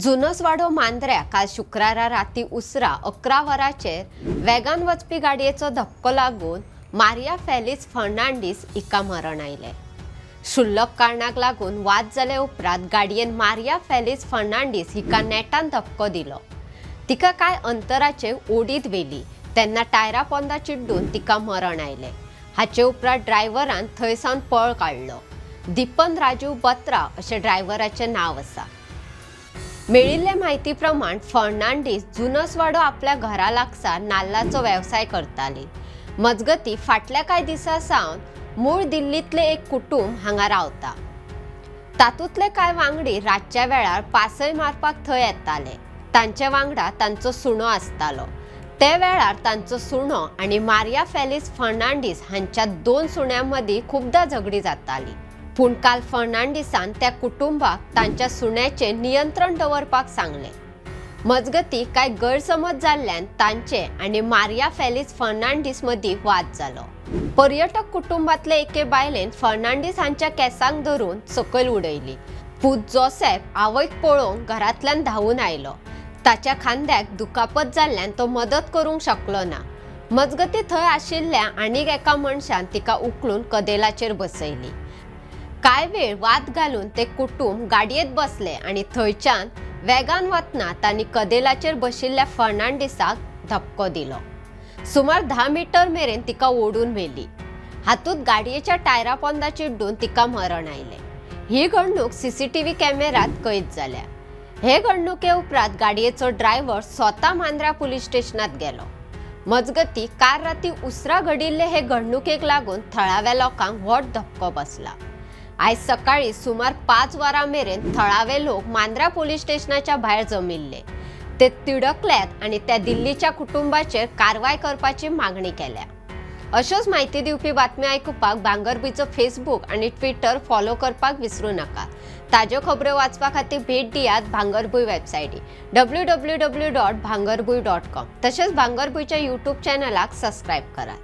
जुनसवाडो मांद्र्या काल शुक्रारा राती उसरा 11 वरांचेर वेगान वचपी गाडयेचो धपको लागून मारिया फेलिक्स फर्नांडीस हिका मरण आयलें। क्षुल्लक कारणाक लागून वाद जाले उपरांत गाडयेन मारिया फेलिक्स फर्नांडीस हिका नेटान धपको दिलो। तिका कांय अंतराचेर ओडीत व्हेली तेन्ना टायरा पोंदा चिड्डून तिका मरण आयलें। हाचे उपरांत ड्रायव्हरान थंय सावन पळ काडलो। दीपन राजीव बत्रा अशें ड्रायव्हराचें नांव आसा। मेळिल्ले म्हायती प्रमाण फर्नांडीस जुनसवाडो आपल्या घरा लागसार नाल्लाचो वेवसाय करताली। मजगती फाटल्या कांय दिसां सावन मूळ दिल्लींतलें एक कुटुंब हांगा रावता। तातूंतले कांय वांगडी रातच्या वेळार पासय मारपाक थंय येताले। तांचे वांगडा तांचो सुणो आसतालो। ते वेळार तांचो सुणो आनी मारिया फेलिक्स फर्नांडीस हांच्या दोन सुण्यां मदीं खुबदां झगडी जाताली। पूण काल फर्नांडीसान त्या कुटुंबाक तांच्या सुण्याचेर नियंत्रण दवरपाक सांगलें। मजगती कांय गैरसमज जाल्ल्यान तांचे आनी मारिया फेलिक्स फर्नांडीस मदीं वाद जालो। पर्यटक कुटुंबांतले एके बायलेन फर्नांडीस हांच्या केंसांक धरून सकयल उडयली। पूत जोसेफ आवयक पळोवंक घरांतल्यान धांवून आयलो। ताच्या खांद्याक दुखापत जाल्ल्यान तो मदत करूंक शकलो ना। मजगती थंय आशिल्ल्या आनीक एका मनशान तिका उखलून कदेलाचेर बसयली। कांय वेळ वाद घालून ते कुटुंब गाडयेंत बसले आनी थंयच्यान वेगान वतना तांणी कदेलाचेर बशिल्ल्या फर्नांडीसाक धपको दिलो। सुमार 10 मीटर मेरेन तिका ओडून व्हेली। हातूंत गाडयेच्या टायरा पोंदा चिड्डून तिका मरण आयलें। ही घडणूक सीसीटीव्ही कॅमेऱ्यांत कैद जाल्या। हे घडणुके उपरांत गाडयेचो ड्रायव्हर स्वता मांद्रा पुलीस स्टेशनांत गेलो। मजगती काल राती उसरा घडिल्ले हे घडणुकेक लागून थळाव्या लोकांक व्हड धपको बसला। आयज सकाळी सुमार 5 वरां मेरेन थळावे लोक मांद्रा पुलीस स्टेशनाच्या भायर जमिल्ले। ते तिडकल्यात आनी त्या दिल्लीच्या कुटुंबाचेर कारवाय करपाची मागणी केल्या। अश्योच म्हायती दिवपी बातम्यो आयकुपाक भांगरभूंयचो फेसबूक आनी ट्विटर फॉलो करपाक विसरूं नाका। ताज्यो खबऱ्यो वाचपा खातीर भेट दियात भांगरभूंय वेबसायटी www.bhangarbhuy.com तशेंच भांगरभूंयच्या यूट्यूब चॅनलाक सबस्क्रायब करात।